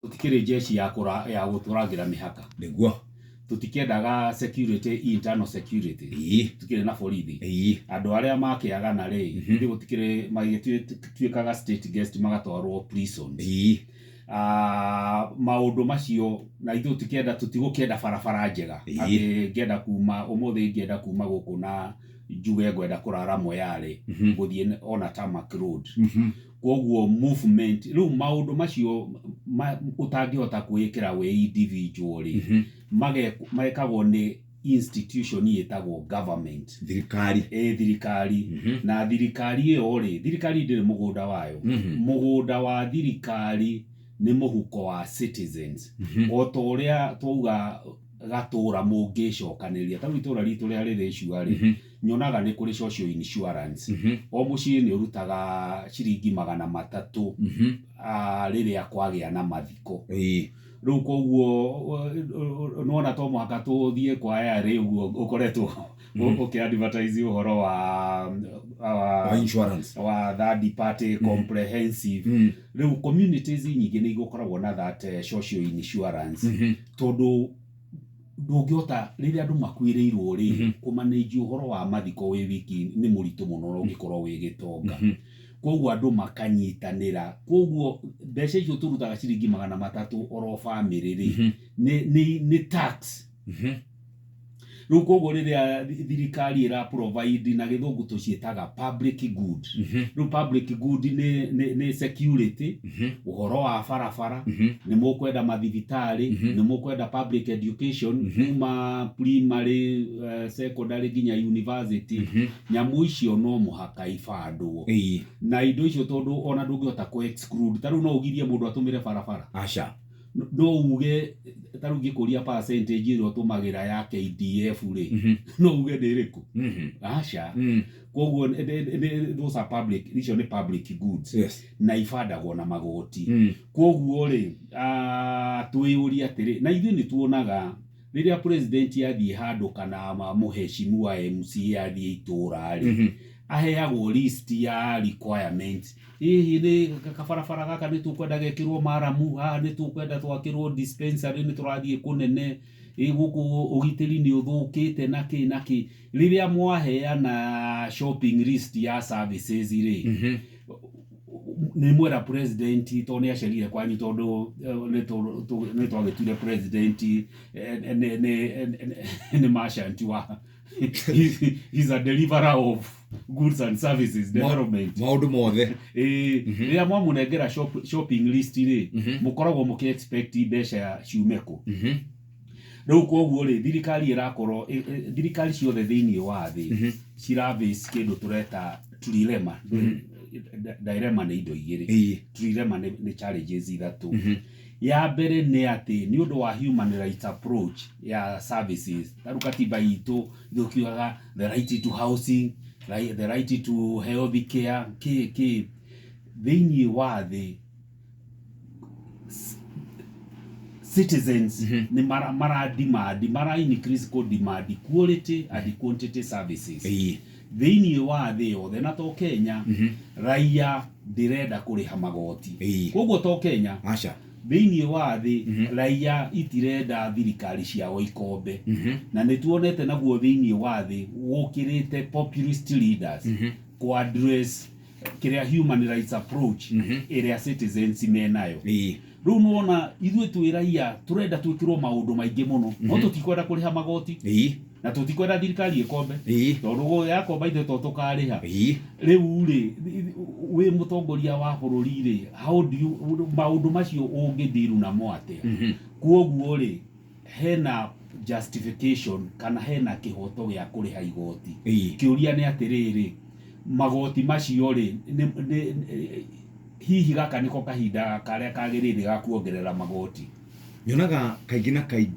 Tũtikĩrĩ jeshi ya kũra, ya gũtũrangĩra mĩhaka. Nĩguo. Tũtikĩendaga security, internal security. Tũtikĩrĩ na borithi. Andũ arĩa makĩagana rĩ, ithuĩ gũtikĩrĩ, magĩtuĩkaga state guest magatwarwo prisons. Maũndũ macio na ithuĩ tũtikĩenda, tũtigũkĩenda barabara njega. Atĩ ngĩenda kuma ũmũthĩ, ngĩenda kuma gũkũ na njuge ngwenda kũrara Moyale, gũthiĩ ona tarmac road. Koguo movement rĩu maũndũ macio ũtangĩhota kwĩĩkĩra wĩ individual rĩ, mekagwo nĩ institution ĩtagwo government. Thirikari. Ĩ thirikari. Na thirikari ĩyo rĩ, thirikari ndĩrĩ mũgũnda wayo. Mũgũnda wa thirikari nĩ mũhuko wa citizens. O ta ũrĩa twauga gatũra mũngĩcokanĩrĩria, ta rĩu itũra ritũ rĩa Rĩrĩcua rĩ, nyonaga nĩ kũrĩ social insurance. O mũciĩ nĩ ũrutaga ciringi 300 rĩrĩa kwagĩa na mathiko. Rĩu koguo nĩwona to mũhaka tũthiĩ kwa rĩ ũguo ũkoretwo ũkĩ advertise ũhoro wa wa insurance, wa third party comprehensive. Rĩu communities nyingĩ nĩ igũkoragwo na that social insurance, tondũ ndũngĩhota rĩrĩa andũ makuĩrĩirwo rĩ, kũmanage ũhoro wa mathiko wĩ wiki nĩ mũritũ mũno na ũngĩkorwo wĩ gĩtonga. Koguo andũ makanyitanĩra, koguo mbeca icio tũrutaga ciringi 300 oro bamĩrĩ rĩ, nĩ tax. Rĩu koguo rĩrĩa thirikari ĩra provide, na gĩthũngũ tũciĩtaga public good. Rĩu public good nĩ security, ũhoro wa barabara, nĩ mũkwenda mathibitarĩ, nĩ mũkwenda public education kuma primary, secondary nginya university. Nyamũ icio no mũhaka ibandwo na indo icio, tondũ ona ndũngĩhota kũ exclude. Ta rĩu no ũgirie mũndũ atũmĩre barabara? Aca. No uge ta rĩu ngĩkũria percentage ĩrĩa ũtũmagĩra ya KDF rĩ, no uge nĩ ĩrĩkũ? Aca. Koguo those are public, icio nĩ public goods na ibandagwo na magoti. Koguo rĩ, twĩyũrie atĩrĩ, na ithuĩ nĩ tuonaga rĩrĩa president athiĩ handũ kana mũheshimu wa MCA athiĩ itũra rĩ, aheagwo list ya requirements. Hihi nĩ kabarabara gaka nĩ tũkwenda gekĩrwo maramu, haha nĩ tũkwenda twakĩrwo dispensary, nĩ tũrathiĩ kũnene, ĩ gũkũ ũgitĩri nĩ ũthũkĩte na kĩ na kĩ. Rĩrĩa mwaheana shopping list ya services rĩ, nĩ mwera president tondũ nĩ acerire kwanyu, tondũ nĩ twagĩtuire president nĩ merchant wa he's a deliverer of goods and services development. Maũndũ mothe. Ĩĩ, rĩrĩa mwamũnengera shopping list rĩ, mũkoragwo mũkĩ expect mbeca ciume kũ? Rĩu koguo rĩ, thirikari ĩrakorwo thirikari ciothe thĩinĩ wa thĩ cira face kĩndũ tũreta trilemma. Dilemma nĩ indo igĩrĩ. Trilemma nĩ challenges ithatũ. Ya mbere nĩ atĩ nĩ ũndũ wa human rights approach ya services, ta rĩu katiba itũ tũkiugaga the right to housing, the right to health care, kĩ kĩ. Thĩinĩ wa thĩ citizens nĩ mara demand, mara increase kũ demand quality and quantity services. Thĩinĩ wa thĩ yothe na to Kenya, raia ndĩrenda kũrĩha magoti. Koguo to Kenya. Aca. Thĩinĩ wa thĩ raia itirenda thirikari ciao ikombe, na nĩ tuonete naguo thĩinĩ wa thĩ gũkĩrĩte populist leaders kũ address kĩrĩa human rights approach ĩrĩa citizens menayo. Rĩu nĩwona ithuĩ twĩ raia tũrenda twĩkĩrwo maũndũ maingĩ mũno, no tũtikwenda kũrĩha magoti na tũtikwenda thirikari ĩkombe, tondũ yakomba ithuĩ to tũkarĩha. Rĩu rĩ, wĩ mũtongoria wa bũrũri rĩ, how do you, maũndũ macio ũngĩndiru namo atĩa? Kuoguo rĩ, hena justification kana hena kĩhoto gĩa kũrĩha igoti. Kĩũria nĩ atĩrĩrĩ, magoti macio rĩ, hihi gaka nĩko kahinda karĩa kagĩrĩire ga kuongerera magoti? Nyonaga kaingĩ na kaingĩ.